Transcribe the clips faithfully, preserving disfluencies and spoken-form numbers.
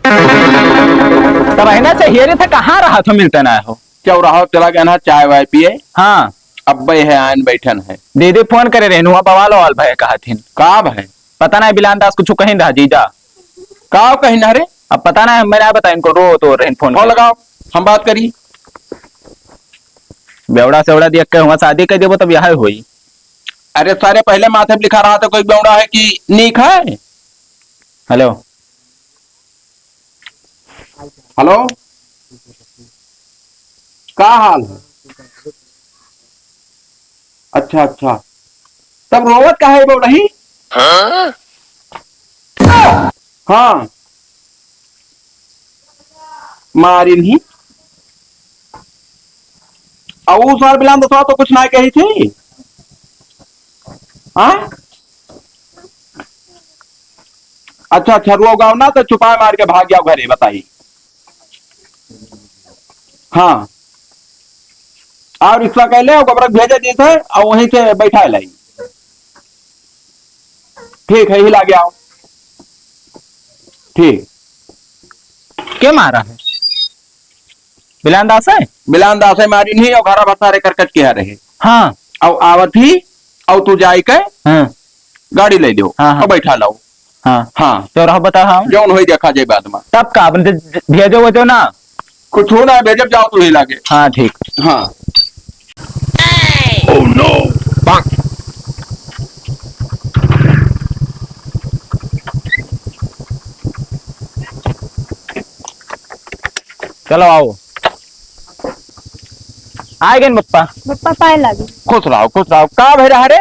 तब अहिना से हेरे थे, कहाँ रहा था, मिलते ना हो? चौराहा चला गया ना, चाय वाय पिए। हाँ। अब्बे है, आयन बैठन है। दीदी फोन करे रहे, हुआ बवाल ववाल भय कहा थिन। का भय? पता नहीं, बिलान दास कुछ कहीं रहा जीजा। का कहीं ना रे? अब पता नहीं, मैं ना बताई इनको, रो तो रहे फोन फोन करे। लगाओ, हम बात करी। बेवड़ा सेवड़ा देख के हुआ शादी कर देबो तब यह होई। अरे सारे पहले माथे पे लिखा रहा था कोई बेवड़ा है कि नीक है। हेलो। हेलो, का हाल है? अच्छा, अच्छा, तब रोवत काहे बउड़ही? हाँ? हाँ, मारिन ही। अउ ऊ सार बिलान दसवा तो कुछ ना कही थी। हाँ? अच्छा, अच्छा, रुआ गाँव ना तो चुपाए मार के भाग जाओ घरे, बताई। हाँ, और रिक्शा कह ले, ओकरा भेजे जैसे, और वहीं से बैठा लाई। ठीक है, हिला गया। ठीक। के मारा है? बिलान दास है? बिलान दास है मारी नहीं, और घरा भर सारे करकट के रहे। हाँ। और आवत ही, और तू जाई के हाँ। गाड़ी ले लियो, हाँ, हाँ। और बैठा लाओ। हाँ। हाँ। तो रह बता, हाँ। जौन होई देखा जाए बाद में। तब का, अपन से ज-, भेजो वो जो ना। कुछ हो ना, भेजब जाओ तू ही लागे। हाँ, ठीक। हाँ। Oh no! चलो आओ। आ गए बप्पा। बप्पा पाए लागे। खुश रहो, खुश रहो। का भय रहा रे?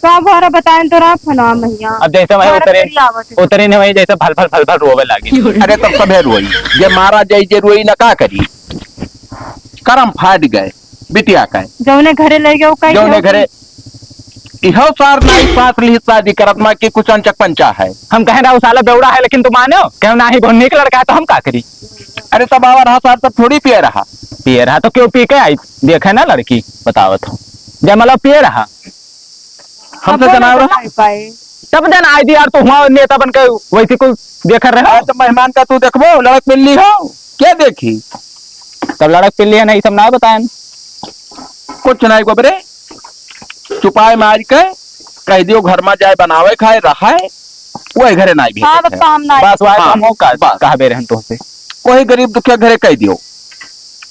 का भरा बताएं तो रहा फनवा मैया। अब जैसे मैं हमारा उतरे, फेरी आवत है। उतरे ने वही जैसे भल भल भल भल रोवे लागे। अरे तब सभे रोई, जे मारा जाई जे रोई न का करी। करम फाट गए बिटिया का। जौने घरे ले गए, वो कहीं जौने गए। घरे इहो सार नाई सास लिहित शादी करत मा कि कुछ अंचक पंचा है। हम कहे रहा, "उ साला बेवड़ा है, लेकिन तू मानो, कहो नाही, बहुत नीक लड़का है, तो हम का करी?" अरे, तब आवा रहा सार, तब थोड़ी पिए रहा। पिए रहा तो क्यों पी के आई? देखे ना लड़की, बतावत हो। जयमाला पिए रहा। हमसे अब जनाव रहा। बताई पाए। तब जन आई दी यार, तो हुआ नेता बन के वैसे कुछ देख रहे हो? अरे, तो मेहमान का तू देखबो, लड़क मिलनी हो, क्या देखी? तब लड़क पिल्ली है ना, ई सब ना बताएन। कुछ नहीं गोबरे, चुपाई मार के कह दियो घर में जाए बनावे खाए रहे, वही घरे नहीं भेजे हाँ, थे। बप्पा, हम ना बस वही हाँ, हम का बस। कहबे रहन तोहसे। वही गरीब दुखिया घरे कह दियो,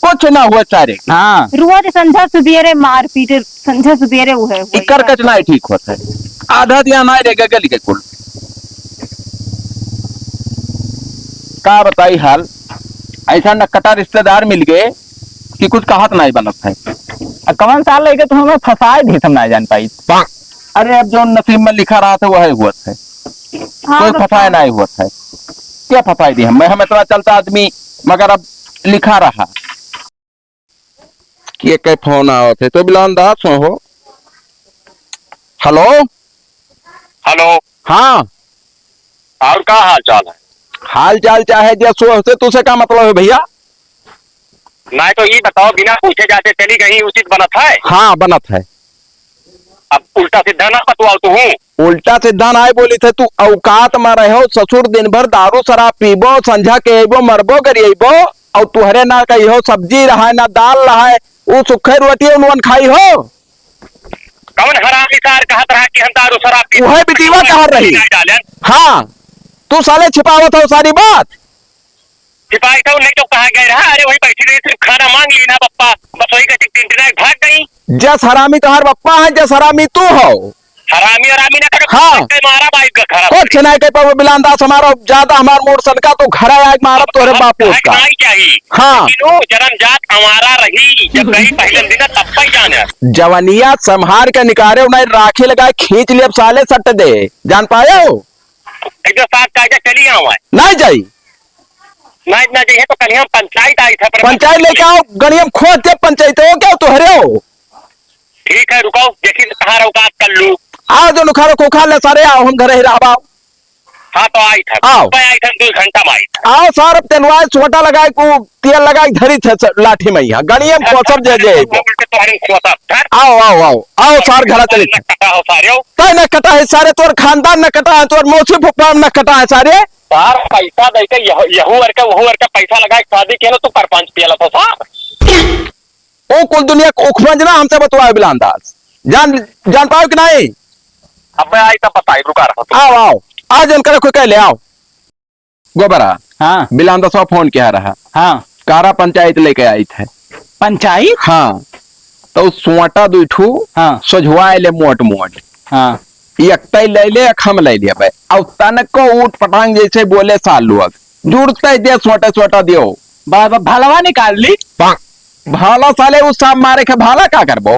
कुछ ना हुआ चारे के। हाँ। रोज संझा सुबेरे मारपीट, संझा सुबेरे उहे हुआ इकर करता। कच नहीं ठीक होत है, आधा दिया नहीं रे गली के कुल। का बताई हाल, ऐसा नकटा रिश्तेदार मिल गए कि कुछ कहत नहीं बनत है। आ, कवन साल लेके तू हमें फंसाए दी, हम ना जान पाई। अरे, अब जो नसीब में लिखा रहा था, वही हुआ है। हाँ, कोई बप्पा। फंसाए नहीं हुआ है। क्या फंसाए दी हम? मैं, हम इतना चलता आदमी, मगर अब लिखा रहा। के के फोन आवत है, तो बिलान दास हो। हेलो। हेलो। हाँ। और का हाल चाल है? हाल चाल चाहे जे सो से, तुसे का मतलब है भैया? नहीं तो ये बताओ, बिना पूछे जाते चली गई, उचित बनत है? हाँ, बनत है। अब उल्टा सीधा ना पतवाओ तू। उल्टा सीधा नाय बोली थे, तू औकात में रहो, ससुर दिन भर दारू शराब पीबो, संझा के अइबो, मरबो गरियबो, और तुहरे ना कहियो सब्जी रहा, ना दाल रहा, उ सुखे रोटी उनवन खाई हो। कौन हरामी सार कहत रहा कि हम दारू शराब पी उहे बिटिया कहत रही। नहीं डालन। हाँ, तू साले छिपावत हो सारी बात। सिपाही साहब, नहीं तो कहाँ गए रहा? अरे, वही बैठी रही, सिर्फ खाना मांग ली ना बप्पा, बस वही कहती टिनटिना के भाग गई। जस हरामी तोहार बप्पा है, जस हरामी तू हो। हरामी, हरामी ना करो, हाँ। मारा बाइक का खराब। कुछ नहीं कह पावे बिलान दास, हमारा ज्यादा हमार मूड सनका तो घर आए मारब तोहरे बाप को उसका। नहीं चाहिए। हाँ। लेकिन वो जन्मजात आवारा रही, जब गई पहले दिन तब ही जाने। जवनिया संभार के निकारे, उन्हें राखी लगाए, खींच लिए, अब साले सट दे, जान पायो? एकदम साथ कायदा चली आवा है। नहीं जाई। ना, ना जाइए तो कल हम पंचायत आई था, पर पंचायत लेके आओ, गणियम खोद दे पंचायत हो, क्या तोहरे हो? ठीक है, रुको, देखी तो कहाँ रहो, बात कर लूँ। आओ, जो नुखारो को खा ले सारे, आओ, हम घरे ही रहबाओ। हाँ, तो आई था, आओ। सुबह आई था, दो घंटा में आई था। आओ, सार, अब तेलवा सोटा लगाए को, तेल लगाए धरी थे, सर, लाठी में यहाँ, गणियम खोसब जे जे। उल्टे तोहरे खोसब, धर। आओ, आओ, आओ, आओ, सार, घरा चली। न कटा हो सारे हो। तय न कटा है सारे, तोर खानदान न कटा है, तोर मौसी फुफा न कटा है सारे। सार पैसा दे के यह-, यहू अर के, वहू अर के पैसा लगा के शादी किया ना, तू परपंच पियला था सार। ओ कुल दुनिया के उखमंज ना हमसे बतवाए बिलान दास। जान, जान पाओ कि नहीं? अबे आई तब बताई, रुका रहा तू। आओ, आओ। आज उनका कोई कह ले, आओ। गोबरा। हाँ। बिलान दसवा फोन किया रहा। हाँ। कारा पंचायत लेके आई थे। पंचायत? हाँ। तो सोटा दुई ठू हाँ। सोझवाए ले मोट मोट। हाँ। एक तई ले ले, एक हम ले लिया भाई। अब तनको ऊट पटांग जैसे बोले सार लोग। जुड़ते दे सोटा सोटा दियो। बा-, बा-, भलवा निकाल ली। भाला साले उ सांप मारे के भाला का करबो?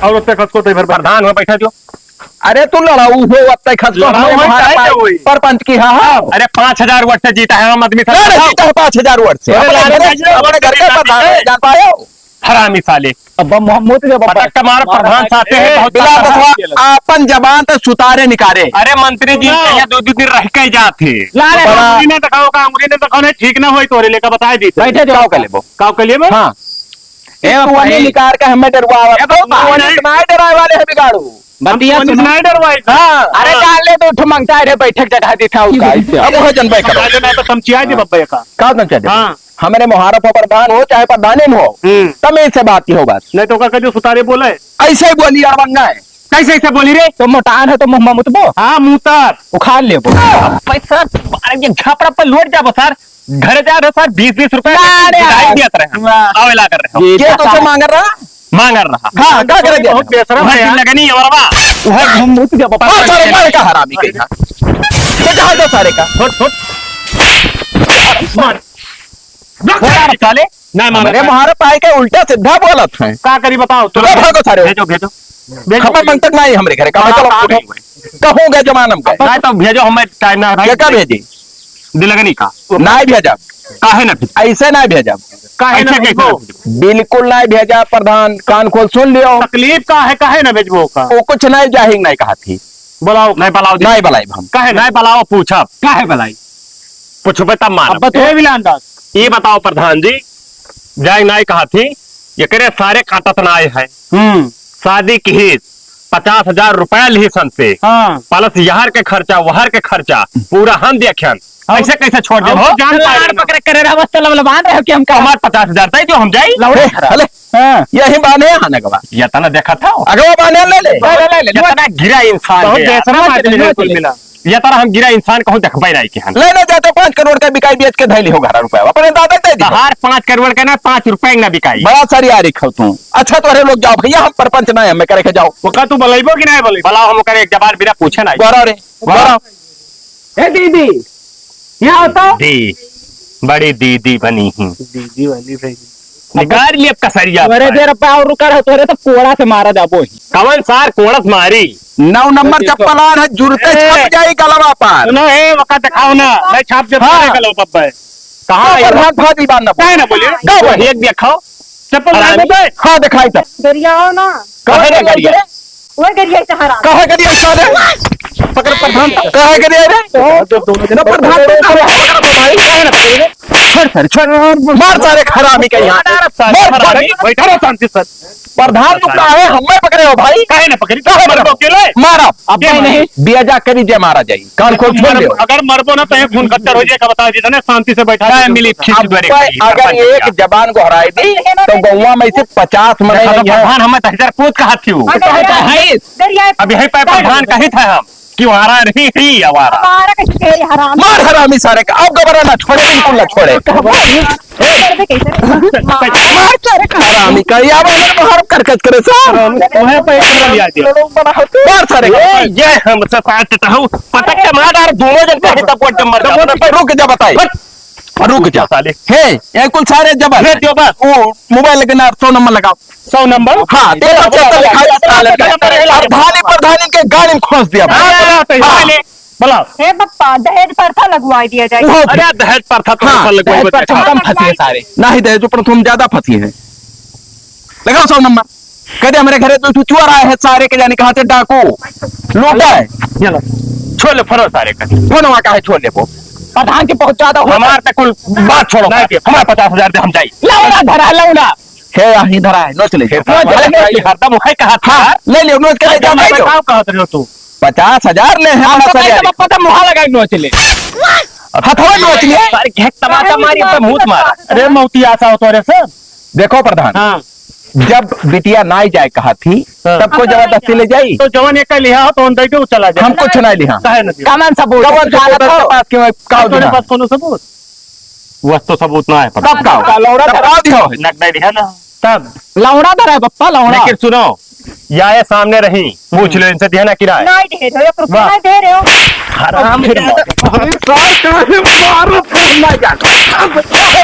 और उत्ते खसको तो इधर प्रधान हो बैठा जो। अरे तू लड़ाऊ हो, उत्ते खसको लड़ाऊ हमारे हो, हमारा चाहे पार-, क्या हुई? परपंच की हाँ, हाँ। अरे पाँच हजार वोट से जीता है आम आदमी से नहीं, नहीं, बताओ। जीता है पाँच हजार वोट से। अरे अपने लाल घरे, जी, अपने घर के प्रधान है, जान पायो? हरामी साले। अब हम मुत के पटक के मार, प्रधान साथे हैं, ए, बहुत बिलान ताकत है। दसवा, आपन जबान तो सुतारे निकारे। अरे मंत्री जी, ना। कहिया दो, दो दिन रह के जात है। ला रे, बड़ा अंगुरी ने दिखाओ का, अंगुरी ने दिखाओ, नहीं ठीक ना होई तोरे लेकर बताए दी। बैठे जाओ। काव कर लेबो? काव कर लेबो? हाँ। ए, तू वही निकार का हमें डरवावा। ए, बाबा। तू नहीं। नहीं डराए वाले हैं बिगाड़ू। बतिया हम तो सुनो। नहीं डरवाई। हाँ। अरे हाँ। डाल ले तो उठ मंगता है रे, बैठक जगह दिखाऊ का। अब हो जन बैठक। डाले ना तो समझिया जी बब्बा का। का समझिया जी? हाँ। हमरे मोहारा पर प्रधान हो चाहे प्रधान ही हो, हम्म। तमीज से बात की हो बस। नहीं तो ओकर कभी सुतारे बोले। ऐसे ही बोली अड़बंगा है। कैसे ऐसे बोली रे? तो मोटान है तो मुंह में मुतबो। हाँ, मुतर। उखाड़ लेबो। पैसा, अरे ये झापड़ा पर लौट जाबो सर। घर जा रहे सर, बीस बीस रुपए ना रे। बिदाई दिया रहे हम। वाह। आवे ला कर रहे हो। ये के तो से मांग रहा? मांग रहा। हाँ, का करे दे? बहुत बेशरम है मशीन यार। लगनी है, वरवा। वह हम मुत जाबो। हाँ, सारे मारे का हरामी कहीं। तो जहाँ दो सारे का। छोट, छोट। मार। बोला रे साले। नहीं मांगत हमरे है। मोहारा पाए के उल्टा सीधा बोलत हैं। का करी बताओ? चलो, चलो भागो सारे। भेजो, भेजो। भेजो, हमें भेजो। मंगतक नहीं हमरे घरे का, हाँ, चलो, हाँ, उठो। नहीं हुए। कहूँ गए जमानम का। नहीं तो भेजो, हमें टाइम ना है भाई। क्या, क्या भेजी? दिलगनी का। नहीं भेजब। काहे ना भेजब? ऐसे नहीं भेजब। काहे ना ऐसे कैसे भेजबो? ना भेजब? बिल्कुल नहीं भेजब प्रधान, कान खोल सुन लियो। तकलीफ का है, काहे ना भेजबो का? वो कुछ नहीं जाहिर नहीं कहा थी। बुलाओ। नहीं बुलाओ जी। नहीं बुलाई हम। काहे ना? नहीं बुलाओ, पूछब। काहे बुलाई? पूछबे तब मानब। अब बताओ। ए विलान दास। ये बताओ प्रधान जी, जाए नाई कहा थी, एकरे सारे काटत नाई है। हम्म। शादी की ही पचास हजार रुपया लिहिस हमसे। हाँ। प्लस यहर के खर्चा, वहर के खर्चा, पूरा हम देखेन। हाँ। ऐसे कैसे छोड़ दे हम हो? जान पाए लाड़ ना। पकड़े करे रहा, बस तो लबलबान रहे हो कि हम का हमार पचास हजार तय जो हम जाई। लौड़े ए, खराब। हले। हाँ। यही बाने है ना गवा। ये तना देखा था। अगवा बाने ले ले। ले, ले, ले, ले। ये तना गिरा इंसान बहुत है यार। बेशरम आदमी है कुल मिला। ये तरह हम गिरा इंसान कहूँ देखबे नहीं के हम। ले ना जाते पाँच करोड़ का बिकाई बेच के धैली हो घर रुपया। अपने दादा दे दी। तहार पाँच करोड़ का ना, पाँच रुपया ना बिकाई। बड़ा सारी आरी खाओ तू। अच्छा तोहरे लोग जाओ भैया, हम परपंच ना है, हमें करे के जाओ। ओका तू बलैबो कि नहीं बलैबो? बलाओ हम करे एक जबान बिना पूछे नहीं। बड़ा रे, बड़ा। ए दीदी, यहाँ आओ तो। दी, बड़ी दीदी बनी ही। दीदी वाली भाई। निकाल लिए कसरिया अरे पर। देर पाँव रुका रहो, तोरे तो कोड़ा से मारा जाबो ही। कवन सार कोड़ा से मारी? नौ नंबर चप्पल आन है, जुरते ए। छप जाई गलवा पर। सुनो, ए, वका दिखाओ ना, मैं छाप जब हाँ। करे गलवा पर। कहाँ तो है? प्रधान भाजी बांध ना काहे ना बोलिए? का बोलिए? एक दिखाओ। चप्पल हरामी। डाल दे। हाँ, दिखाई तो। गरियाओ ना। कहाँ रे गरिया? वो गरिया सहारा। कहाँ गरिया सहारा? पकड़ प्रधान। कहाँ गरिया रे? तो, तो, तो, ना प्रधान, तो कहाँ है? छोड़ सारे, छोड़। मार सारे हरामी के यहाँ। मार सारे। बैठा रहो शांति से। प्रधान तू का है? हमें पकड़े हो भाई? काहे ना पकड़ी? काहे मरबो मरबो? अकेले? मारा। अब ये नहीं। बिया जा करी जे मारा जाई। कान खोल छोड़ दे। अगर मरबो ना तो एक खून खट्टर हो जाए, का बता दी ना, शांति से बैठा काहे दे। मिली? खींच अब द्वारे भाई, करी, अगर सरपंच एक का। जबान गोहराई दी, तो गौवा में से पचास मरे देखो तो नहीं है। प्रधान हमें तो हजार पूत कहा थी वो। अरे, अरे, अरे, अब यही पे प्रधान कही था हम। क्यों आ रहा नहीं, नहीं आवारा। हमारा कैसे तेरे हराम? मार हरामी सारे का, अब घबरा ना छोड़े, बिल्कुल ना छोड़े। मार दे कैसे? मार सारे का। हरामी का, ये अब हमारे बाहर करकट करे सर। तुम्हें पे एक नंबर लिया दिया। मार सारे का। ए, ये हमसे साथ तो हूँ, पटक के मार डाल, दोनों जन पे ही तब वो नंबर का। रुक जा, बताई। हट। रुक जा। साले। हे, ये कुल सारे जबर। ये जो बस। वो मोबाइल के ना सौ नंबर लगाओ। सौ नंबर? हाँ, तेरा चेतन लिखा है, साले का। प्रधानी, प्रधानी के गाड़ी में खोस दिया। हाँ, हाँ। बुलाओ। हे पप्पा, दहेज प्रथा लगवा दिया जाए। वो अरे, दहेज प्रथा तो हाँ, ऐसा लगवा दहेज प्रथा में कम फंसी है सारे। नहीं, दहेज प्रथा में ज्यादा फंसी है। लगाओ सौ नंबर। कदे हमरे घरे दो ठो चोर आए हैं, सारे के जाने कहाँ से डाकू। लूटा है। ये लो। छोड़ ले फोन सारे का। फोन वहाँ का है, छोड़ ले वो। प्रधान जी बहुत ज्यादा हो हमार तक कुल बात छोड़ो। नहीं, हमारे पचास हजार दे, हम जाई। लाओ ना, धरा, लाओ ना। हे, यहीं धरा है, नोच ले। हे, नोच ले। हरदम वही कहा था। हाँ, ले लियो, नोच के ले जाओ, ले जाओ। का कहत रहे हो तू? पचास हजार ले हैं, हम तो कहे, पचास हजार। तब पता मुहा लगा के नोच ले। हथवा नोच ले। सारे घेक तमाचा मारी, ऊपर मुंह मार। अरे मौती आसा हो तोरे से। देखो प्रधान, हाँ। जब बिटिया नाई जाए कहा थी, हाँ। तब को जबरदस्ती ले जाई? तो जवन एक लिहा हो, तो उन दे दे, वो चला जाए। हम कुछ नहीं लिहा। काहे न दिया? कमन सबूत? कमन सबूत? आपके पास क्यों है? काउ तोरे दिहा? पास कोनो सबूत? वह तो सबूत ना है, पर तब का? तब का लौड़ा तब धरा? का दिया हो? नक नहीं दिया ना। तब लौड़ा धरा है, बप्पा, लौड़ा। लेकिन सुनो, या ये सामने रही, पूछ लो इनसे, दिया ना किराया? नहीं दे रहे हो, एक रुपया वाह। नहीं दे रहे हो। हराम फिर मार। अरे साल का है, मारो फिर ना जान।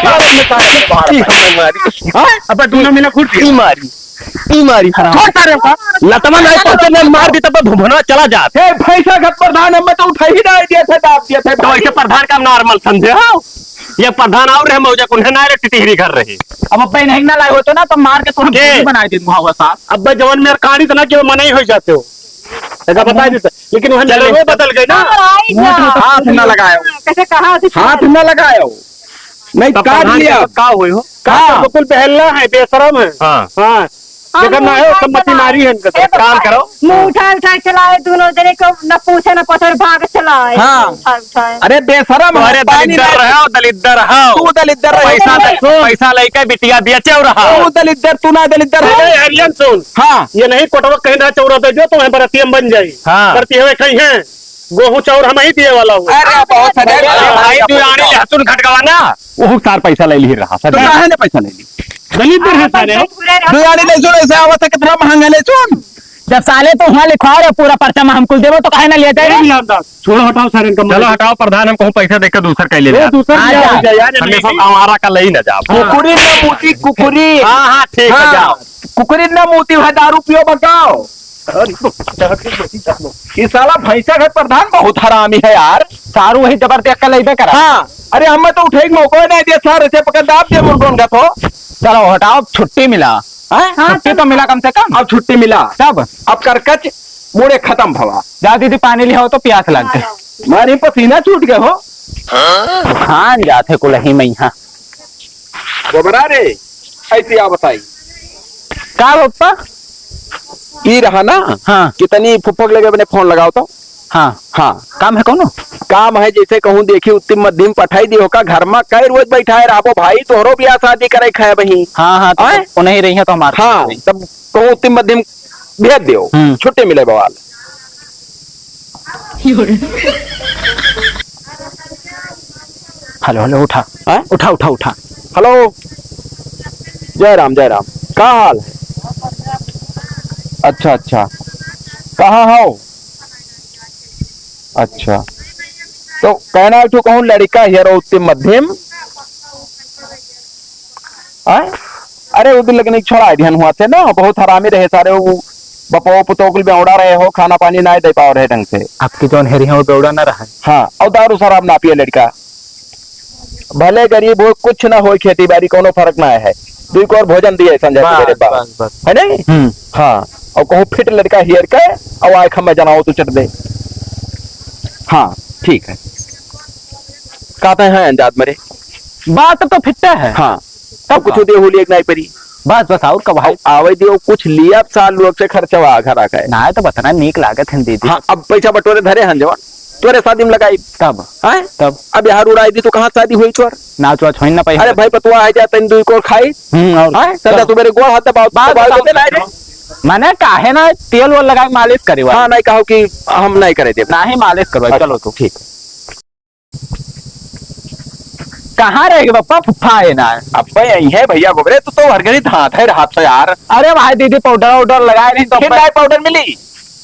मारो ना जान। हाँ? अबे दोनों मिला घुट दिया। ई मारी, ई मारी। हराम। छोड़ सारे का। लतवा नहीं पहुंचे, नहीं मार दी तब तो भुभना चला जात। हे, भैंसा का प्रधान, हम तो उठा ही नहीं दिया था, दाब दिया था। तो ऐसे प्रधान का normal समझे हो? ये प्रधान और रहे मौजा, उन्हें ना रे टिटिहरी घर रहे। अब अब्बे नहीं ना लाए होते ना, तो मार के तोहरा के? गोली बनाए दे मुहावा साहब। अब्बे जवन मेरे कहानी से ना कि वो मना ही हो जाते हो। एक बता देते, लेकिन वहाँ चलो, नियम वो बदल गए ना। हाँ, आई जा। हाथ ना लगायो। कैसे कहा थी? हाथ ना लगायो। नहीं, तब काट प्रधान लिया। के का होई हो? का? हाँ। बिल्कुल बहल्ला है, बेशरम है। हाँ। हाँ। हाँ, देखो ना, मुंह उठाए सम्मति चलाए। मारी है इनका। ए, काम करो। मुंह उठाए उठाए चलाए, दोनों जने को न पूछे न पछे, भाग चलाए। हाँ। उठाए उठाए। अरे बेशरम है, अरे पानी दलिद्दर ना रहो, दलिद्दर हो। तू दलिद्दर रहो। पैसा दे, पैसा लेके बिटिया बेचे रहा। तू दलिद्दर, तू ना दलिद्दर हो। अरे हरियन सुन। हाँ। ये नहीं कोटवा कहीं ना चौरा दे जो, तुम्हें बरतियम बन जाई। हाँ। बरती हवे कहीं है। गोहूं चाउर हम ही दिए वाला हुआ। अरे, बहुत सजा अरे, दिया। भाई, दुरानी लहसुन खटकवा ना, वो सार पैसा ले ली रहा, सर। तो काहे ने पैसा ले ली? दलिद्दर है सारे हो। दुरानी लहसुन ऐसे आवत है, कितना महंगा लहसुन। जब साले तो वहाँ लिखवा रहे पूरा पर्चा में हमको देवो, तो काहे ना लिया जाए? ए, मिलान दास, छोड़ो, हटाओ सारे इनका चलो, माल। हटाओ, प्रधान, हम कहूँ पैसा देकर दूसर कह ले ए, यार। दूसर आ क्या जा। हो जाए यार, हमने सब नहीं। आवारा का ले ही ना जाओ। कुकुरी ना मूती, कुकुरी। हाँ, हाँ, ठीक है, हाँ। जाओ। कुकुरी ना मूती है, दारू पियो, बताओ। ई साला भैंसा घर प्रधान बहुत हरामी है यार। सारू वही जबर देख के लेबे करा। हाँ, अरे हमें तो उठे के मौका ही नहीं दिया सर, ऐसे पकड़ दाब दे मुर्गोन का तो। चलो हटाओ, छुट्टी मिला। हैं? हाँ, छुट्टी तो मिला कम से कम। अब छुट्टी मिला। तब? अब करकच बूढ़े खत्म भवा। जा दीदी पानी ले आओ तो प्यास लग गई। मारी पसीना छूट गए हो। हाँ, जाते कुलही में यहाँ। गोबरा रे, ऐसी आ बताई। का पप्पा? ई रहा ना? हाँ। कितनी फुफ्फक लगे अपने फोन लगाओ तो। हाँ। हाँ। काम है कौनो? काम है जैसे कहूँ देखी उत्तम मध्यम पठाई दी होका घर में कई रोज बैठा है रहबो भाई तोहरो ब्याह शादी करे खाए बही। हाँ, हाँ, तो आए? उन्हीं रही है तो हमारे हाँ, तब कहूँ उत्तम मध्यम भेज दियो। हम्म। छुट्टी मिले बवाल। हेलो, हेलो, उठा। हैं? उठा, उठा, उठा। हेलो। जय राम, जय राम। का हाल है? अच्छा, अच्छा। कहाँ हो? अच्छा। तो कहना एक ठो कहूँ लड़का हियर उत्तम मध्यम। आय? अरे, वो दिन लेकिन एक छोड़ा ध्यान हुआ थे ना, बहुत हरामी रहे सारे, वो बपवा पुतोह कुल बेवड़ा रहे हो, खाना पानी ना दे पाओ रहे ढंग से। आपकी जौन हेरी हैं, वो बेवड़ा ना रहे। हाँ, और दारू शराब ना पिए लड़का। भले गरीब हो, कुछ ना हो, खेती बाड़ी कोनो फर्क ना है, दुई को और भोजन दिए संजय बस, सुबेरे बा। बस, बस। है नहीं? हम्म। हाँ, और कहूँ फिट लड़का हियर के, और आए खम्मे जनाओ तू चट दे। हाँ, ठीक है। कहते हैं अंजाद मरे। बात तो फिट है। हाँ। तब कुछ का? दे होली एक नाई परी। बस, बस, और कब है? आवे दियो, कुछ लिया साल लोग से खर्चवा घर आ गए। ना, तो बतना नीक लागत है दीदी। हाँ, अब पैसा बटोरे धरे हन जवान, तोरे शादी में लगाई। तब? हैं? तब? अब यहाँ उड़ाई दी तो कहाँ शादी हुई तोर? नाच वाच होई ना पाई। अरे भाई, बतुआ आ जाते हैं, दुई को खाई। हम्म, और हैं? चल जा, तब? तू मेरे गोड़ हाथ दबाओ, बात दबाओ बताओ। देते ना रे। माने काहे ना तेल वेल लगा के मालिश करे वाला? हाँ, नहीं कहो कि हम नहीं करे देब। ना ही मालिश करवाई, अच्छा, चलो तू। ठीक। कहाँ रह गए पप्पा? फुफ्फा है ना? अब्बे यही है भैया गोबरे, तू तो हर घड़ी हाथ है हाथ से यार। अरे भाई दीदी पाउडर वाउडर लगाए नहीं तो फिर अब्बे डाई पाउडर मिली?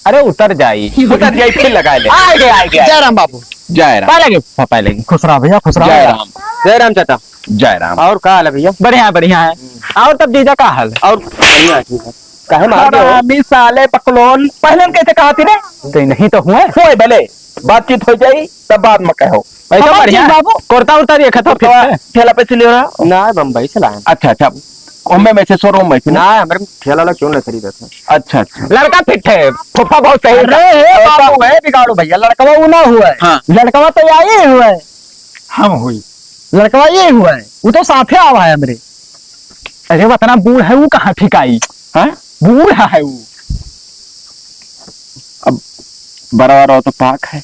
अरे उतर जाई। उतर जाई, फिर लगा ले। आ गए, आ गए। जय राम बाबू। जय राम। पाए लगे पप्पा, पाए लगे। खुश रहा भैया, खुश रहा। जय राम। जय राम चाचा। जय राम। और का हाल है भैया? बढ़िया है, बढ़िया है। और तब जीजा का हाल है? और बढ़िया है, ठीक है। काहे मार दिया हो? हरामी साले बकलोल, पहले हम कैसे कहा थी रे? तो नहीं तो हुए। होए भले, बातचीत हो जाई, तब बाद में कहो। ऐसा हमार बढ़िया चीज है। बाबू। कुर्ता उर्ता देखा था फिर कुर्ता से। ठेला पे से ले रहा? ना, बम्बई से लाए। अच्छा, अच्छा, हमें में से, शोरूम में से ना? ना, हमारे ठेला वाला क्यों ना खरीदा था? अच्छा, अच्छा। लड़का फिट है, फूफा बहुत सही अरे, था। हे बाबू, हे बिगाड़ू भैया, लड़कवा वो ना हुआ है। हाँ। लड़कवा तो यही हुआ है। हम हुई। लड़कवा ये हुआ है, वो तो साथे आवा है हमरे। अरे, वो इतना बूढ़ है, वो कहाँ ठीक आई? हाँ? बूढ़ा है वो। अब बरवा रहो तो पाक है।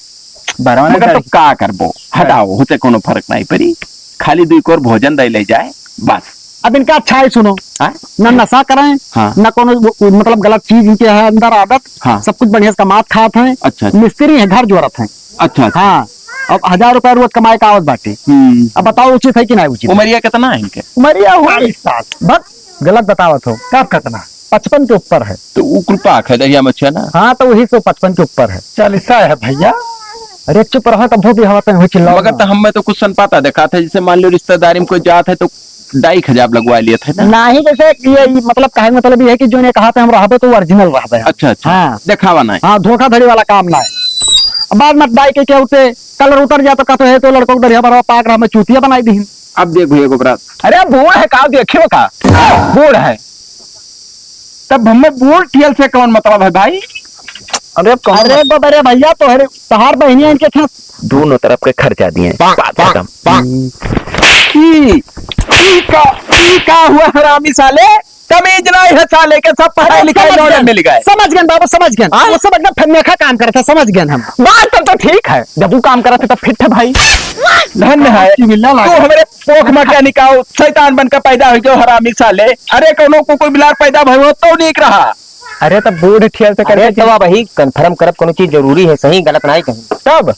बरवा ना मगर तो करी। का करबो, हटाओ, होते कोनो फर्क नहीं पड़ी, खाली दुई कोर भोजन दे ले जाए, बस। अब इनका अच्छा ही सुनो, हाँ? न नशा करें, हाँ। न कोनो वो, मतलब गलत चीज इनके है अंदर आदत, हाँ। सब कुछ बढ़िया से कमात खात हैं, अच्छा, अच्छा। मिस्त्री हैं, घर जोरत हैं। अच्छा, अच्छा। हाँ, अब हजार रुपया रोज कमाए का आवत बाटे। हम्म। अब बताओ उचित है कि नहीं उचित? उमरिया कितना है इनके? उमरिया हुआ चालीस साल। बस गलत बतावत हो। कब कितना? पचपन के ऊपर है। तो उ कुल पाक है दहिया मच्छा ना? हाँ, तो वही सो पचपन के ऊपर है। चालीसा है भैया। अरे चुप रहो, तब भी हवा तक हुई चिल्लाओ मगर ना। तो हमें तो कुछ सन पाता देखा था, जैसे मान लो रिश्तेदारी में कोई जात है तो डाई खजाब लगवा लिए थे ना। नहीं, जैसे ये, ये मतलब कहे का मतलब ये है कि जो ने कहा था हम रहबे तो ओरिजिनल रहबे हम। अच्छा, अच्छा। हाँ। दिखावा नहीं। हाँ, धोखाधड़ी वाला काम ना है। अब बाद में डाई के क्या उठे, कलर उतर जाए तो कहते हैं तो लड़कों को दरिया भरवा पाक रहा, मैं चूतिया बनाई दी। अब देख भैया गोबरा, अरे बूढ़ है का, देखियो का बूढ़ है, तब हमें बूढ़ ठेल से कौन मतलब है भाई? अरे कौन अरे मतलब? बबरे भैया, तोहरे, तोहार बहिनिया इनके थे। दोनों तरफ के खर्चा दिए। पाक, बात पाक, खत्म। पाक। ई, ई का, ई का हुआ हरामी साले? तमीज नहीं है साले के, सब पढ़ाई लिखाई समझ लौड़े गए, मिल गए। समझ गए बाबू, समझ गए। हाँ? वो सब एकदम फन्नेखा काम करता, समझ गए हम। बात तब तो ठीक है, जब वो काम करत है तब फिट है भाई। धन्य है। चिल्ला तू लागे। हमरे कोख में क्या निकाओ, शैतान बन के पैदा हो गयो हरामी साले। अरे कोनो कुकुर बिलार पैदा भयो तो नीक रहा। अरे तब बूढ़ ठेल से अरे करके तब अब वही कन्फर्म करब, कोनो चीज जरूरी है, सही गलत नहीं कहीं। तब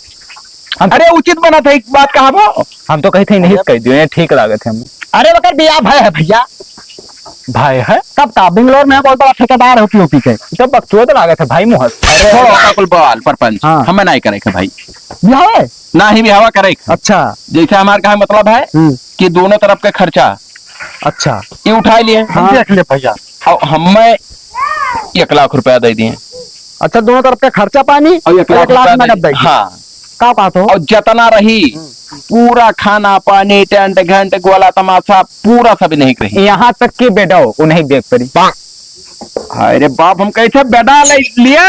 हम अरे उचित बना था एक बात कहा वो। हम तो कही थे नहीं कह दियो, ये ठीक लागत है हमें। अरे ओकर बियाह भय है भैया। भाई है? कब का? बेंगलोर में बहुत बड़ा ठेकेदार है पीओपी के। तो बकचोद लागत है भाई मुहस। छोड़ो, ओका कुल बवाल, परपंच। हाँ। हमें नहीं करे के भाई। बिहावे? ना ही बिहावा करे के। अच्छा। जैसे हमारे कहा मतलब है हम्म। कि दोनों तरफ का खर्चा अच्छा। ये उठा लिए। हम हाँ। देख ले भैया। और हमें एक लाख रुपया दे दिए। अच्छा, दोनों तरफ का खर्चा पानी और एक और लाख एक लाख रुपया नगद दे दिए। हाँ। का बात हो? और जितना रही, हम्म। पूरा खाना पानी, टेंट घंट, गोला तमाशा, पूरा सब नहीं रही। यहाँ तक कि बेडो, वो नहीं देख पड़ी। अरे बाप, हम कैसे बेडा ले लिए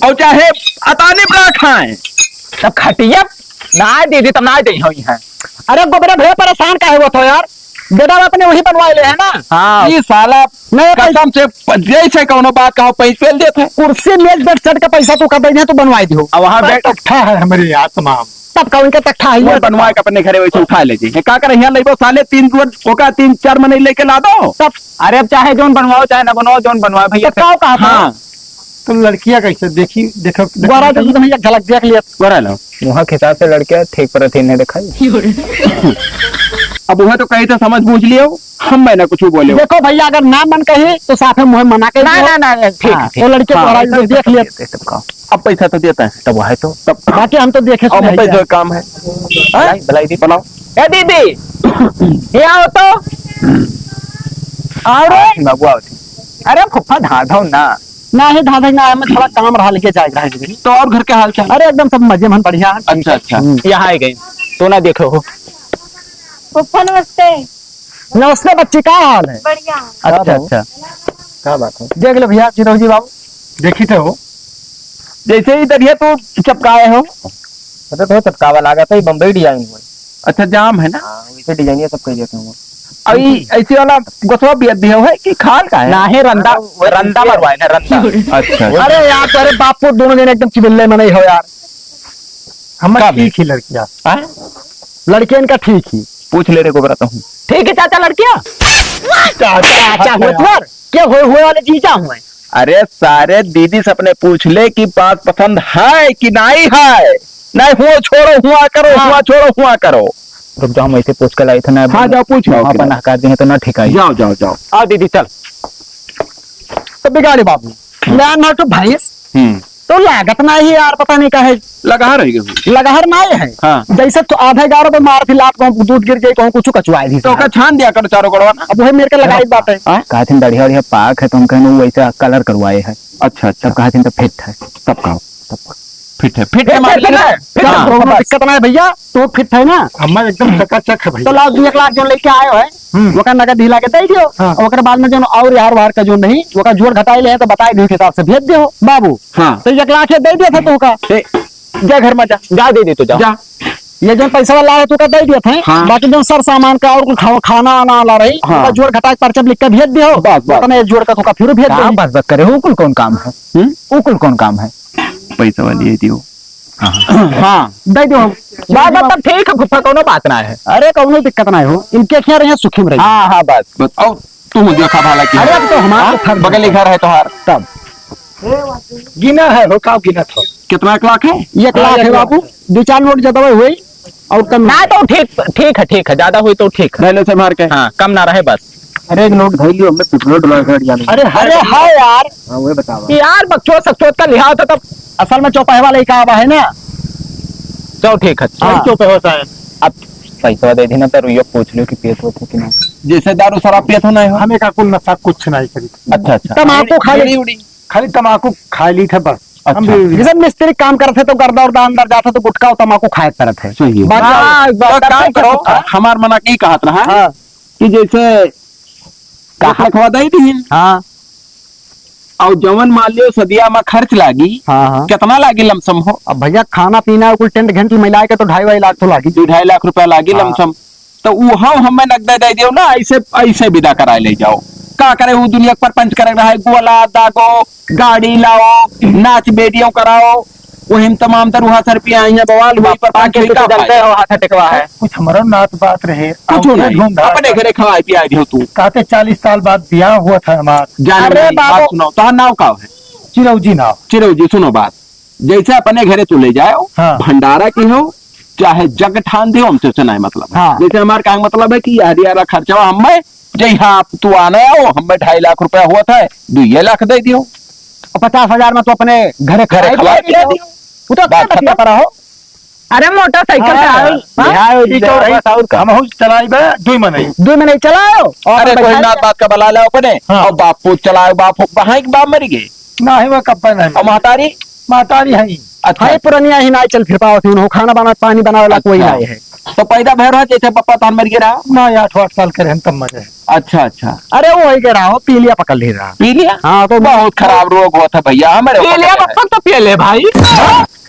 और चाहे अतानी बड़ा खाएं? तब खटिया ना दे दे, तब ना दे होई है। अरे गोबरा भैया, परेशान काहे होत हो यार? बेडा अपने वही बनवाए ले है ना? हाँ। ये साला नहीं, कसम से प-, जैसे कौनो बात कहो, पैसे पेल देत है। कुर्सी, मेज, बेड सेट का पैसा तू कर दे, तू बनवाए दियो। अब वहाँ भाई, बेड तख्ता है हमारे यहाँ तमाम। तब का उनके तख्ता है, वो ये बनवा बताओ। के अपने घरे वैसे उठा ले जी। का करे यहाँ लेबो साले, तीन रोज ओका तीन चार महीने लेके ला दो। तब अरे अब चाहे जोन बनवाओ, चाहे ना बनवाओ, जोन बनवाओ भैया। तो का कहा था? हाँ। तो लड़कियां कैसे देखी, देखो, देखो गोरा तो। तुम एक झलक देख लिया। गोरा लो। वहाँ के हिसाब से लड़कियां ठीक पर थी, नहीं दिखाई। अब वह तो कही तो समझ बूझ लियो, हम मैं ना कुछ बोले। देखो भैया, अगर ना मन कही तो साफ है, मुँह मना के ना, दियो। ना, ना, ना, ठीक, हाँ, ठीक। तो लड़के हाँ, गोरा ऐसा, ऐसा देख लिया। ठीक है, तब का। अब पैसा तो देता है। तब वह है तो। तब बाकी हम तो देखे और सुने मत हैं। जो काम है। हाँ? बुलाई, बुलाई दी। बुलाओ। ए दीदी, ये आओ तो। आओ रे। बाबू आओ थी। अरे फुफ्फा धाधो ना। ना ही धाधे ना, हमें थोड़ा काम रहा, लेके जाए रहा है। तो और घर के हाल चाल? अरे एकदम सब मजे में, बढ़िया है। अच्छा, अच्छा। हम्म। यहाँ आ गए, तो ना देखे हो। फुफ्फा नमस्ते। नमस्ते बच्ची, का हाल है? बढ़िया। अच्छा, अच्छा। का बात है? देख लो भैया, चिरौजी बाबू। देखी थे हो। जैसे ही दरिया तू चपकाए हो। अरे तो चपकावा लागत है, बम्बई डिजाइन हुआ है। अच्छा, जाम है ना? हाँ, वैसे डिजाइन ये सब कह देते हैं। और ये ऐसे वाला गोसवा भी दिया हुआ है कि खाल का है? ना है, रंदा, हाँ, वो रंदा ऐसे मरवाए ना, रंदा। अच्छा। अरे यार, अरे बापू, दोनों जने एकदम चिबिल्ले में नहीं हो यार। हम का ठीक भी? ही लड़कियां। हाँ? लड़कियन का ठीक ही। पूछ ले रे गोबरा तो हूँ। ठीक है चाचा, लड़कियां? चाचा, चाचा हुए यार। पर? क्या हुए, हुए वाले जीजा हुए? अरे सारे दीदी से अपने पूछ ले कि बात पसंद है कि नहीं है। नहीं हुआ छोड़ो, हुआ करो, हाँ। हुआ छोड़ो, हुआ करो। रुक जाओ, हम ऐसे पूछ के लाई थे ना। हाँ, जाओ पूछ लो। अपन हकार दिए तो ना ठीक है। जाओ, जाओ, जाओ। आओ दीदी, चल। तो बिगाड़े बाबू, हम्म। मैं ना तो भैंस, हम्म। तो लागत ना ही यार, पता नहीं का है। लगहर है क्या? लगहर ना ही है। हाँ। जैसे तो आधा ग्यारह पे मार थी लात को, दूध गिर गई, कहूँ कुछ कचुआए थी तो साहब। ओका छान दिया करो चारों कड़वा ना। अब वही मेरे के लगाई बात है। हाँ? कहा थी बढ़िया बढ़िया पाक है, तो हम कहने वो वैसा कलर करवाए है। अच्छा, अच्छा। तब कहा थी तो फिट है। तब कहा। तब फिट है, फिट है, फिट है, मार फिट है। हाँ। तो दिक्कत ना है भैया, तो फिट है ना? हमारे एकदम चकाचक है भैया। तो लाओ, दो एक लाख जो लेके आए हो है, हम्म। ओकर नगद ढीला के दे दियो। हाँ। और ओकर बाद में जो और यार वार का जो नहीं, ओकर जोड़ घटाई ले तो बताई दियो के हिसाब से भेज दियो बाबू। हाँ। तो एक लाख ये दे दिया था तो का। ए, जा घर में जा। जा दे दे तो जा। जा। ये जो पैसा वाला है तो का दे दिया था। हाँ। बाकी जो सर सामान का और कुछ खाओ, खाना आना वाला रही, हाँ। ओकर जोड़ घटाई पर्चा लिख के भेज दियो। बस, बस। ओकर जोड़ का तो का फिर भेज का दियो। बस बस करे हो, कुल कौन काम है? हम्म? वो कुल कौन काम है? पैसा वाली है दियो। हाँ। हाँ। दे दो हम। बात, बात तब ठीक है फूफा, कौनो बात ना है। अरे कौनो दिक्कत ना हो, इनके क्या रहे, सुखी में रहे। हाँ, हाँ, बस। बस, और तुम देखा भाला की अरे, अब तो हमारा हाँ? तो फर्ज बगल ही है। घर है तोहार। तब। गिना है हो, का गिना था? कितना, एक लाख है? एक लाख हाँ, है एक लाख। बाबू, दो चार नोट ज्यादा हुई और कम ना तो ठीक, ठीक है, ठीक है, ज्यादा हुई तो ठीक है। पहले से मार के। हाँ, कम ना रहे बस। अरे एक नोट धई लियो, हमने पिछलो डॉलर का याद नहीं। अरे, अरे, अरे, हाँ यार। हाँ, वही बतावा। यार, बकचोद, सकचोद का लिहा होता तब। असल में चौपाहे वाला ही का आवा है ना? चलो, ठीक है। हाँ। चौपाहे वाला है। अब पैसा दे देना, तो रुइयो पूछ लियो कि पियत होत हो कि ना। जैसे दारू शराब पियत हो ना हो? हमें का कुल नशा कुछ नहीं करी। अच्छा, अच्छा। तमाकू खा बीड़ी ली। उड़ी? खाली तमाकू खा ली थे बस। अच्छा। हम भी जैसे मिस्त्री काम करत है तो गर्दा उर्दा अंदर जात है तो गुटखा और तमाकू खाए करत है। सही है। बाकी हाँ, तो बस काम करो, हाँ। हमार मना की कहत रहा हाँ। कि जैसे कहा? एक लखवा दे दीहिन। हाँ। और जवन मान लियो सदिया में खर्च लागी, हाँ, हाँ। कितना लागी लमसम हो? अब भैया खाना पीना कुल टेंट घंट मिला के तो ढाई वाई लाख तो लागी। दो ढाई लाख रुपया लागी हाँ। लमसम। तो उहाँ हमें नगदे दे दियो ना, ऐसे, ऐसे विदा कराए ले जाओ। का करे वो दुनिया पर पंच करे रहा है, गोला दागो, गाड़ी लाओ, नाच बेटियों कराओ, वही में तमाम तरह से रुपया आई है, बवाल हुई पर पाँच के हुई का जानते फायदा? हो, हाथ टिकवा है। कुछ हमारा नात बात रहे, कुछ और नहीं, धूमधाम अपने घरे खवाए पियाए दियो तू। कहते चालीस साल बाद ब्याह हुआ था हमार। जाने अरे वाली बात बाबू। सुनाओ, तोहार नाव का है? चिरौजी नाव। चिरौजी, सुनो बात, जैसे अपने घरे तू ले जाओ, हाँ। भंडारा की हो, चाहे जग ठान दियो, हमसे उसे नहीं मतलब है। हाँ। जैसे हमार का मतलब है कि यार, यार खर्चवा हमें, जय हाँ, तू आने आओ, हमें ढाई लाख रुपया हुआ था, दुइये लाख दे दियो। और पचास हजार में तो अपने घरे घरे खवाए खवाए पियाए पियाए दियो। दियो। वो तो बात अपने बतिया खत्म। पर हो। अरे मोटरसाइकिल से हाँ, आओ। हाँ? बिहार ई तो बस और का? हम हूँ चलाइबे, दुई मनई। दुई मनई चलाओ। और अरे बैठा कोई नात बात का बला ले अपने। हाँ। और बापू चलाओ, बापू, हाँ, एक बाप मर गए। ना है वो कब्बे नहीं। और महतारी? महतारी है ही। अच्छा। है पुरनिया ही ना चल फिर पावत ही, उन्हों खाना बना, पानी बनावे ला कोई अच्छा। ना है। तो पैदा भय रहा जैसे पप्पा तोहर मर गए रहा? ना, आठ आठ साल के रहन तब मरे। अच्छा, अच्छा। अरे वो वही के रहा हो, पीलिया पकड़ ले रहा। पीलिया? हाँ, तो बहुत खराब रोग होत है भैया, हमारे पीलिया पकड़ ले। बप्पा तो पिए ले भाई।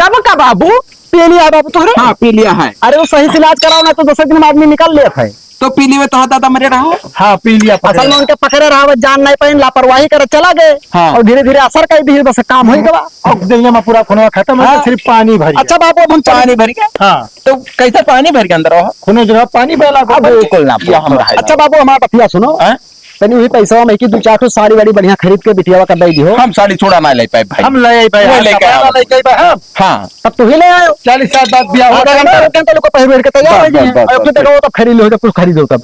तब का बाबू? पीलिया है बाबू तोहरे? हाँ, पीलिया है। अरे वो सही से इलाज कराओ ना तो दूसरे दिन में आदमी निकल लेत है। तो पीली में तोहार दादा मरे रहा? हाँ, पीलिया पकड़े असल में रहा। उनके पकड़े रहा, वो जान नहीं पाइन, लापरवाही करे चला गए। हाँ। और धीरे धीरे असर कर दी, बस काम हो गवा। अब देहिया में पूरा खूनवा खत्म हो गया, हाँ। सिर्फ पानी भर गया। अच्छा बाबू, अब हम चल पानी भर गया? हाँ। तो कैसे पानी भर के अंदर हो? खूनो जगह पानी बहला अब बिल्कुल ना ये हम पूछो। अच्छा बाबू, हमारा बतिया सुनो। हाँ? तनी वही पैसा में कि दो चार ठो साड़ी वाड़ी बढ़िया खरीद के बिटियावा का दे दियो। हम साड़ी चूड़ा ना ले पाए भाई। हम ले आई भाई, वो हाँ, लेके कपड़ा आओ। लेके आई भाई, हाँ। हाँ। तब तू ही ले आयो। चालीस साल बाद ब्याह हुआ आधा था घंटा ना। रुकें तो लोग को पहिर ओढ़ के तैयार बस, हो जाए। बस, बस, और फिर बस। देखो, वो तो खरीद लो, जब कुछ खरीदो तब।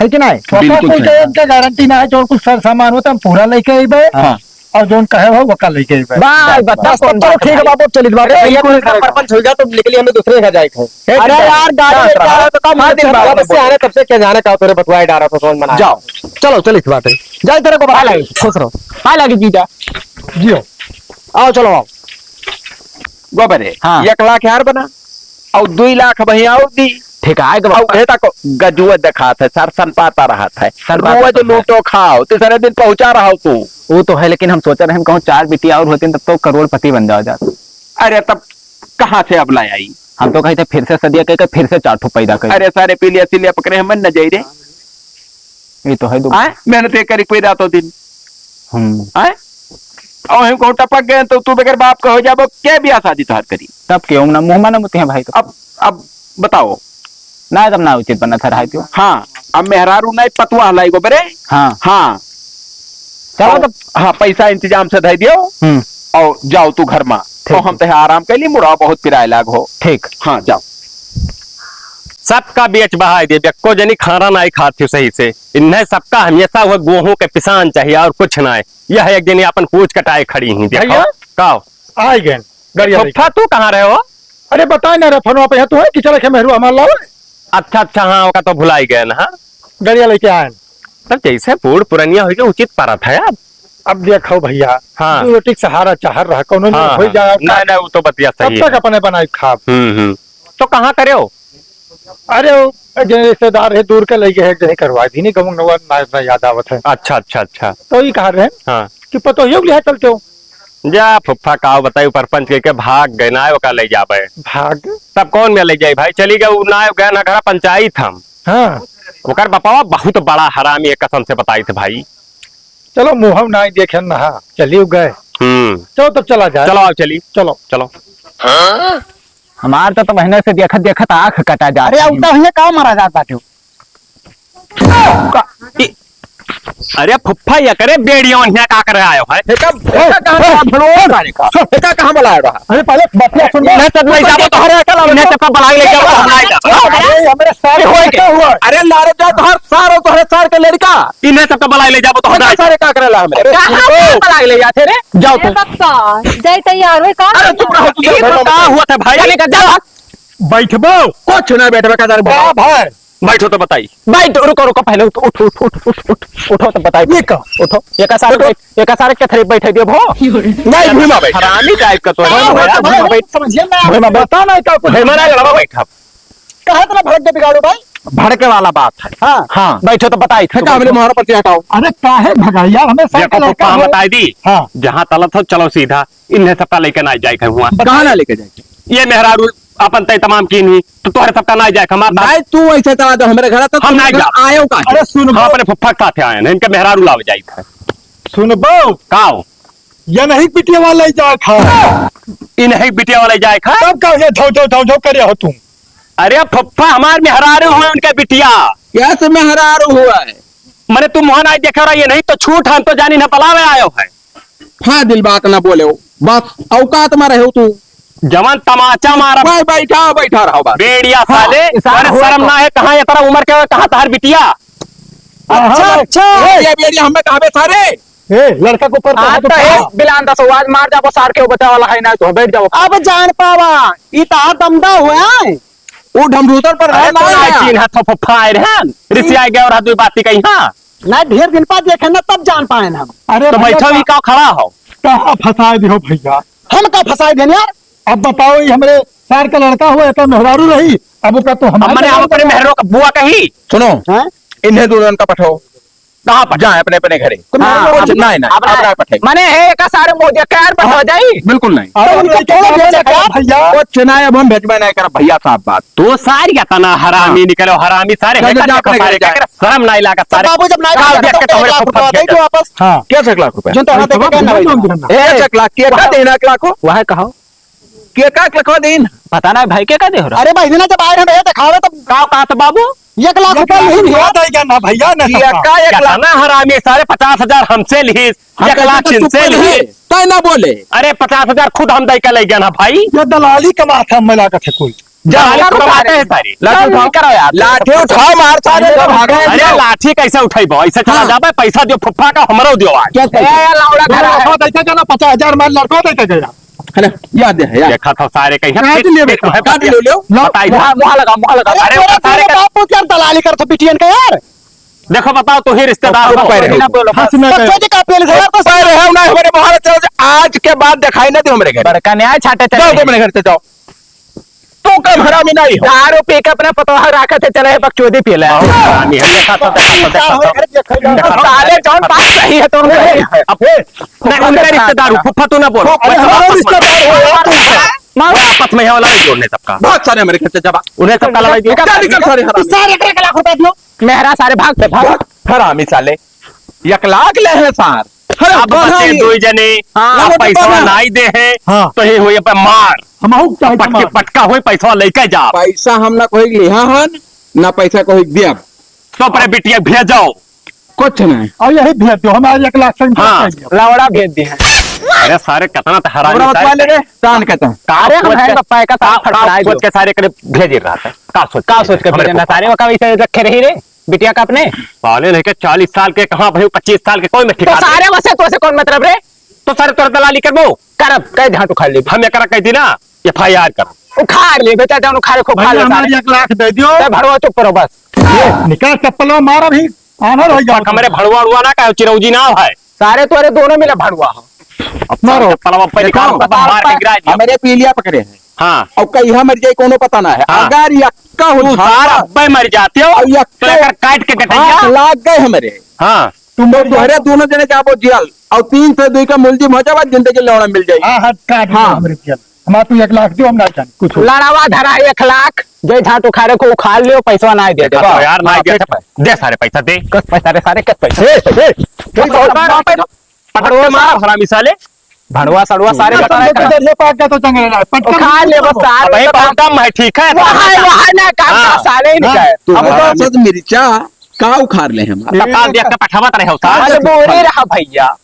है कि नहीं? बिल्कुल कोई सही। के इनका गारंटी ना है, जो कुछ सर सामान होता है, हम पूरा लेके आई भाई। हाँ। और जोन कहे हो, वो कल लेके आई भाई। बस, बस, बस, बस, तब चलो ठीक है बाबू, चलित बात है। बिल्कुल सर, परपंच हो गया तो निकली, हमें दूसरे का जाए थे। अरे यार, गाड़ी लेके आया तो कम हाँ, दिन बाद बस से आने तब से क्या जाने का तेरे बतवाए डारा तो समझ में ना आया। जाओ। चलो, चलित बात है। जय तेरे को पाए लागी, खुश रहो। पाए लागी जीजा। जियो। आओ, चलो, आओ। गोबरे, हाँ। एक लाख यार बना, और दुई लाख वहीं और दी। ठीक है, आए के और बाद। ये तक गजुआ दिखात है, सर सन पाता रहत है। सन पाता रोज तो है। लूटो खाओ, तीसरे दिन पहुंचा रहा हो तू। वो तो है, लेकिन हम सोच रहे हैं, कहूँ चार बिटिया और होती, तब तो करोड़पति बन जाओ जात। अरे, तब कहाँ से अब ला आई? हम तो कही थे, फिर से सदिया कह के, फिर से चार ठो पैदा कर। अरे, सारे पीलिया सिलिया पकड़े, हम न जाई रे। ये तो है दो। आए? मेहनत ये करी कोई रातों दिन। हम्म। आए? और हम कहूँ टपक गए तो तू बगैर बाप का हो जाबो, क्या ब्याह शादी तोहार करी? तब के हम ना मुँह माना मुते हैं भाई तो। अब, अब बताओ। ना, तब ना उचित बना था, रहा क्यों? हाँ, अब मेहरारू नहीं, पतुआ लाई गोबरे। हाँ। हाँ। चलो और, तब। हाँ, पैसा इंतजाम से धई दियो। हम्म। और जाओ तू घर में। ठीक तो हम है। तहे आराम कर ली, मुड़ा बहुत पिराए लाग हो। ठीक। हाँ, जाओ। सबका बेच बहाई दे, बेक्को जनी खाना नाई खात थी सही से। इन्हें सबका हमेशा वो गेहूं के पिसान चाहिए और कुछ ना है। यह एक दिन अपन पूछ कटाए खड़ी ही, देखो। भैया, का? आई गए, गड़िया लेके। फुफ्फा, तू कहाँ रहे हो? अरे, बताए ना रे, फोनवा पे है, तू है कि चले खे मेहरू हमार लावे? अच्छा, अच्छा, हाँ, ओका तो भुलाई गए ना, हाँ। गड़िया लेके आए। तब जैसे बूढ़ पुरनिया होइगे, उचित परत है अब। अब देखो भैया, हाँ। दू रोटी के सहारा चाहत रहा, कौनो नहीं हाँ, होई हाँ। जाए, अब नहीं, का नहीं, वो तो बतिया तब सही तक है। अपने बनाई खाब। हम्म, हम्म। तो कहाँ करे हो? अरे, वो जो रिश्तेदार है, दूर के लइके है, एक जने करवा दी, नहीं, गमुंग नवा ना इतना याद आवत है। अच्छा, अच्छा, अच्छा। तो ये कहा रहे हाँ। कि पतोहियो के लिए चलते हो। जा फुफ्फा, का बताई, ऊपर पंच के, के भाग गए, ना ओका ले जाबे। भाग? तब कौन में ले जाई भाई, चली गए, उ ना गए ना, घर पंचायत हम। हाँ। ओकर बपावा बहुत बड़ा हरामी है, कसम से बताई थे भाई। चलो, मुँह ना देखे ना, हाँ, चलियो गए। हम्म। चलो, तब चला जाए। चलो, आओ, चली। चलो। चलो। हाँ? हमार तो, तो महीने से देखत देखत आँख कटा जात अरे, है। उल्टा हुए का मारा जात बाटे? का-, ई-, अरे फुफ्फा, ये करे बेड़ियों हियाँ का करे आयो है? एका, एका कहाँ ए, बला-, ए, भड़वा सारे का? एका कहाँ बलाए रहा? अरे पहले बतिया सुन। इन्हें सब ले जाबो तो हरे का लावे? इन्हें सबका बलाए ले जाबो, हम नहीं जाबो। अरे, हमरे सारे अरे, होए का के? हुआ? अरे, लारे जा तो हर सार हो, तो हरे सार के लड़का। इन्हें सबका बलाए ले जाबो तो हम एका नहीं सारे का करे ला हमरे? कहाँ बलाए ले जाते रे? जाओ ए तुम। बप्पा, जाए तैयार होए का? अरे चुप रहो, चुप रहो। का हुआ था भाई? चले का जा। बैठबो? कुछ ना बैठबे का तारे का भाई? बैठो तो बताई। बैठ, रुको, रुको, पहले उठ, उठ, उठो तो बताई। ये का? उठो। एका सारे उठो। बैठ, एका सारे के थरे बैठे दियो भो। नहीं, भूमा बैठ। हरामी टाइप का तो है। हाँ, भूमा बैठ, भाई, भूमा बैठ। समझिए ना। भूमा बैठ। बता ना का कुछ। भूमा ना लड़वा बैठा। कहाँ इतना भड़क के बिगाड़ो भाई? भड़के वाला बात है। हाँ। हाँ। बैठो तो बताई। फेंका हमरे मोहरा पर से हटाओ। अरे काहे भगाई यार, हमें साथ देखो, लड़का पप्पा, हम है। बताई दी। हाँ। जहाँ तलब था, चलो सीधा। इन्हें सबका लेके ना जाए हुआ। कहाँ ना लेके जाए? ये मेहरारू अपन तय तमाम की नहीं, तो तोहरे सबका ना जाए, हमार बात। भाई, तू ऐसे चला दो, हमरे घर तो हम तुम ना घर जाओ। आयो का? अरे सुन हम बो। अपने फुफ्फा के साथ आए हैं, इनके मेहरारू लावे जाए थे। सुन बो। काओ? ये नहीं बिटिया वाला ही जाए खा। ये नहीं बिटिया वाला ही जाए खा? तब का ये धौ, धौ, धौ, धौ करे हो तुम? अरे फुफ्फा, हमार मेहरारू हुए उनके बिटिया। कैसे मेहरारू हुआ है? मने तू मुँह नाहीं देखे रहा, ये नहीं तो छूट, हम तो जानी ना बलावे आयो है। फाजिल बात ना बोले हो, बस औकात में रहे हो तू। जवन तमाचा मारा। भाई बैठा, बैठा रहो बस। बेड़िया हाँ, साले, इशारा अरे हुआ शर्म तो। ना है, कहाँ ये तेरा उम्र के, कहाँ तहार बिटिया? अच्छा, हाँ, अच्छा। ए, ये बेड़िया हमें कहाँ बे सारे? ए, लड़का के ऊपर हाँ, कहाँ तो तो ए, बिलान दस आवाज मार जाबो, सार के बचावे वाला है ना, तो बैठ जाओ। अब जान पावा, ई तहार दमदा हुआ है। ऊ ढमरूतर पर अरे रहन तो ना ना आया। चिन्हत हो फुफ्फा आए रहन। रिसिया गए और दुई बाती कही, हाँ। ना ढेर दिन बाद देखे ना तब जान पाए हम। अरे तो भैया बैठो भी का का खड़ा हो? कहाँ फंसाए दिहो भैया? हम का फंसाए देन यार? अब बताओ ये हमरे सार का लड़का हुआ, एका मेहरारू रही, अब ओका तो हम अब मने हम अपने मेहरारू का बुआ कही। सुनो, हाँ? इन्हें दोनों का पठाओ। कहाँ पर? जाए अपने, अपने घरे। तो हाँ। मेरे कुछ लोग नहीं, नहीं, अपना अपना पठाई। मने है का सारे मोजे कार पर हाँ। हो जाई? बिल्कुल नहीं। अरे तो उनका उनका थोड़ा क्या भेजा कर भैया? कुछ नहीं, अब हम भेजबे नहीं करब भैया साहब बात। तो सारी इतना हरामी हाँ। निकलो, हरामी सारे जा, है जा, जा, का अपने सारे घरे, जा। का शर्म नहीं लागत तो सारे। बाबू जब नहीं काल लागत देख के तो तोहरे एक लाख फुफ्फा रुपया दे भेजा। दो वापस। हाँ। क्या से एक लाख रुपया? जो तो अरे, हमारे तो बाबू, क्या ना भाई? ना, ना। ए, एक लाख, क्या का देना एक लाख हो? वह कहो। के का एक लाख देन? पता ना भाई, के का दे हो रहा? अरे भाई, ना जब आए रहे भैया दिखावे तब का, का तो बाबू? एक लाख रुपया नहीं लिया। देगा ना भैया, ना ये सबका। का एक लाख? ना हरामी सारे पचास हजार हमसे लिहिस, हम एक लाख कहते तो इनसे चुप लिहिस। रहे। तय ना बोले। अरे पचास हजार खुद हम दे के ले गया ना भाई। ये दलाली का माथा में लागत है कोई। दलाली का माथा है सारी। लाठी उठाओ। करो यार। लाठी उठाओ, मार सारे को भागा। अरे लाठी कैसे उठाइबो? ऐसे चला हाँ। जाबे, पैसा दियो फुफ्फा का, हमरो दियो आज। क्या पैसा? ए, लौड़ा घर है। लड़का देखे गया ना, पचास हजार मार लड़का देखे गया। है ना? याद है, याद। देखा था सारे कहीं। कहाँ से लेबे? कहाँ से ले लियो? बताई दे। मुहा, मुहा लगा, मुहा लगा। अरे, अरे, तोरा सारे सारे का बाप पूत यार दलाली करत हो बिटियन का यार। देखो, बताओ, तू ही रिश्तेदार हो। ऊपर है। ना बोलो, हंस ना बस। बच्चों जी का पेल से यार, तो ऊपर है ना, हमारे बाहर चलो, आज के बाद दिखाई ना दे हमारे घर। बड़का न्याय छाटे चले। जाओ, दो मिनट घर से जाओ। तू कम हरामी नहीं हो। दारू पी के अपना पतोह राखत है, चले बकचोदी पी ले। बहुत हरामी है, देखा था, देखा था, देखा था। साले जौन बात सही है, तो उनका ए, अब ए, नहीं, उनका रिश्तेदार हो, फुफ्फा तू ना बोलो। अरे, हमारा रिश्तेदार हो यार, तू। मार। वो आपस में है वाला नहीं जोड़ने सबका। बहुत सारे हमारे घर से जब उन्हें सबका लड़ाई दिया। क्या निकल सारे हरामी? सारे एक एक लाख रुपए दियो। मेहरा सारे भाग से भाग। हरामी साले। एक लाख ले हैं सार। अरे, अब कहाँ बचे ये? दुई जने, हाँ। अब ना, वो तो पैसा बना। नाई दे हैं, हाँ। तो ये हुई पे मार। हम आहू चाहे पटके मार। पटका हुई, पैसा लेके जा। पैसा हम ना कोई लिहा हन, ना पैसा कोई दिया। तो अपने बिटिया भेजो। कुछ नहीं। और यही भेज दो, हम आज एक लाख से हाँ। लावड़ा भेज दिए हैं। अरे सारे कितना तो हरामी हमरा सारे। बतवा ले रे, कान कहता है। का अरे हम सोच हैं के, बप्पा, एका साथ का, का फटफटाए सोच दो। के सारे करे भेज रहा था। का सोच का के सोच के हमरे भेजना को। सारे, वो का वैसे रखे रही रे। बिटिया का अपने? साले लेके चालीस साल के, कहाँ भाई पच्चीस साल के, कोई में तो ठिकाना सारे नहीं। वसे तो से कौन मतलब रे? तो सारे तोर दलाली करबो? करब, कई झांट उखाड़ लेबे। हम एकरा कह दी ना, एफ आई आर कर। उखाड़ ले बेटा, जान उखाड़े को उखाड़ भैया, ले सारे। हमारी एक लाख दे दियो। ए, भड़वा चुप करो बस। ये निकाल चप्पलवा मारा भी, आनर हो जाओ। हमरे भड़वा उड़वा ना कहो, चिरौजी ना है। सारे तोरे दोनों मिला भड़वा हो। अब मारो। चप्पलवा पे निकाल, देखो, बस मार के गिरा दियो। हमरे पीलिया पकड़े हैं। हाँ। और कहिया मर जाए कोनो पता ना है। हाँ। अगर यक्का हो तू झापा सार अब्बे मर जाते हो, और यक्का तो एकर काट के गटैया। हाथ लाग गए हमरे। हाँ। तुम तो तोहरे दोनों जने जाबो जेल, और तीन सौ दुई का मुलजिम हो जाबा, जिंदगी लौड़ा मिल जाई। हाँ, हाँ, काट दो हाँ। हमरे जेल। हमार तू एक लाख दियो, हम ना जाने कुछ। लड़ावा धरा है एक लाख, जे झाट उखाड़े को उखाड़ लियो, पैसा ना दे दे। देखा तो यार, ना हाँ, दे, दे सारे पैसा दे। कस पैसा रे सारे, कस पैसा? ए, ए, ए, पकड़ के मार, हरामी साले। भड़वा सड़वा सारे बता रहे हैं। ये पाक का तो चंगे ना, पटकन खा ले बस सारे। अबे बहुत कम है, ठीक है? वहाँ, वहाँ ना काम हाँ। का साले ही हाँ, निकाय। तू अब तो राक्षस मिर्चा का उखाड़ ले हम? अब तो काल देख के पठावत रहे हो सारे। आज बोले रहा भैया।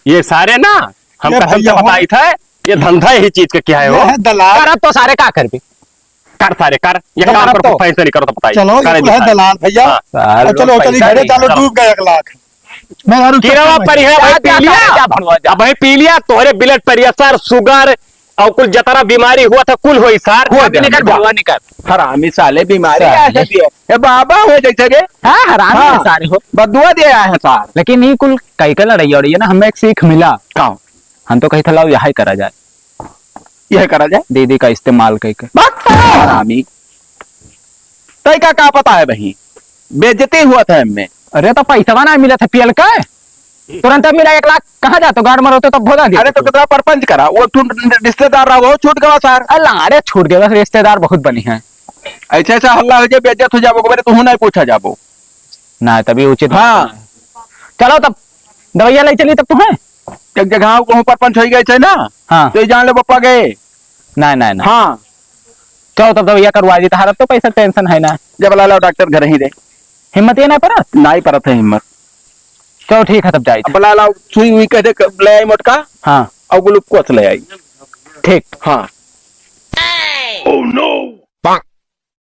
ये सारे ना, हम ये कसम से भैया हो। बताई था, ये धंधा यही चीज का क्या है ये हो? है दलाल। करत तो सारे का करबे? कर सारे, कर। ये तो काम करब कर, तो। फैसला नहीं करो तो बताई। चलो, करे ये है दिखाई। दलाल भैया। हाँ। सारे अब चलो, लोग चलिए पैसा घरे, नहीं चलो, करो। डूब गए एक लाख। मैं यार उसको किरवा समझ पर है भाई जा, जा, पी लिया। जा, जा, भड़वा जा। अब भाई पी लिया, तोहरे blood pressure, sugar और कुल जतरा बीमारी हुआ था, कुल होई सार। हुआ अभी निकल, जा। भड़वा निकल। हरामी साले बीमारी साले। आ जाती है। ए बाबा हो जैसे रे। हाँ, हरामी हाँ। है सारे हो। बदुआ दे आए हैं सार। लेकिन ये कुल कई का लड़ाई उड़ाई है ना, हमें एक सीख मिला। का? हम तो कही था, लाओ, यही करा जाए। यह करा जाए। दीदी का इस्तेमाल कई के। बस! हरामी। तई का, का पता है बहिन? बेइज्जती हुआ था इनमें। अरे, तो पैसवा ना मिला था पियल का? तुरंत मिला एक लाख, कहाँ जातो? गाड़ मरो तो तब भोला दे अरे, तो तू। कितना परपंच करा? वो तू रिश्तेदार रहा, वो छूट गवा सार। अल्लाह, अरे, छूट गवा, रिश्तेदार बहुत बनी है। ऐसे, ऐसे हल्ला हो जाए, बेइज्जत हो जाबो, मेरे तू नहीं पूछा जाबो। ना, तभी उचित हाँ। बात है। चलो तब, दवाइया ले चली तब तुम्हें। एक जगह कहूँ परपंच हो गए थे ना, हाँ। तो ये जान ले पप्पा गए। ना, ना, ना। हाँ। चलो तब दवाइया करवा दी, तहारा तो पैसा tension है ना। जब ला लाओ डॉक्टर घर ही रे। हिम्मत ये ना परत? ना ही परत है हिम्मत। चलो ठीक है तब जाए। अब ला लाओ सुई हुई कह दे, ले आई मोटका। हाँ। और glucose ले आई। ठीक। हाँ।